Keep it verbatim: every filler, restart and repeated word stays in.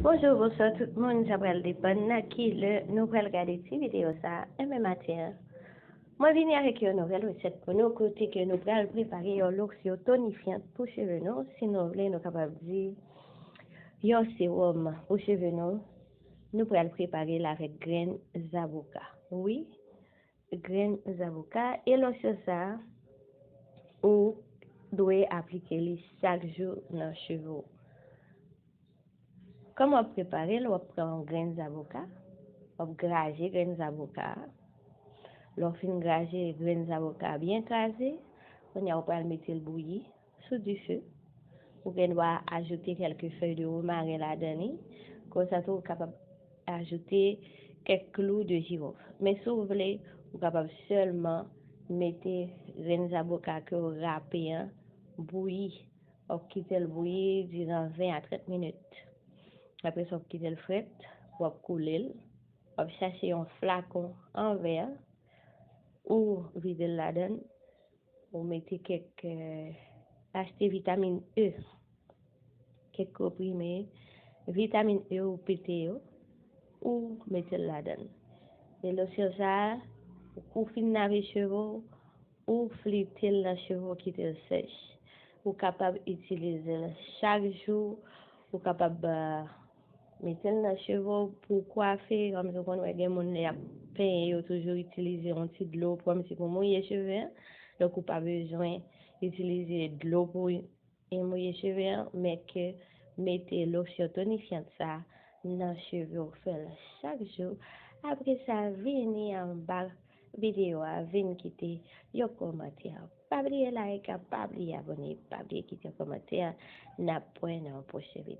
Bonjou, bonswa tout moun, sa pral depann nan ki lè nou pral gade ti videyo sa a. Enben maten an, mwen vini avèk yon nouvèl resèt pou nou, kote ke nou pral prepare yon lotion tonifiant pou cheve nou. Si nou vle, nou kapab di yon sewòm pou cheve nou. Nou pral prepare l avèk grenn zaboka. Wi, grenn zaboka. E lotion sa a, ou dwe aplike li chak jou nan cheve w. Kòman w ap prepare l? W ap pran yon grenn zaboka, w ap graje grenn zaboka a. Lè w fin graje grenn zaboka a byen kraze, kounye a ou pral mete l bouyi sou dife. Ou gen dwa ajoute kèlke fèy de womaren ladan li. Konsa tou, ou kapab ajoute kèk klou de jiwòf. Men si w vle, ou kapab sèlman mete grenn zaboka ke w rape an bouyi. W ap kite l bouyi diran ven a trant minit. Apre sa, w ap kite l frèt, w ap koule l. W ap chache yon flakon an vè, ou vide l ladan l, ou mete kèk, eh, achte vitamin E, kèk konprime vitamin E ou pete yo, ou mete l ladan l. E lotion sa a, kou w fin lave cheve w, ou flite l nan cheve w, kite l sèch. Ou kapab itilize l chak jou, ou kapab, ah, mete l nan cheve w pou kwafe, kòmsi w konn wè gen moun lè y ap penyen, yo toujou itilize yon ti dlo, kòmsi pou mouye cheve an. Donk, ou pa bezwen itilize dlo pou e mouye cheve an, men ke mete lotion tonifiant sa nan cheve w, fè l chak jou. Apre sa, vini anba videyo a, vin kite yon kòmantè. Pa bliye like, pa bliye abòne, pa bliye kite yon kòmantè. N ap wè nan yon pwochen videyo.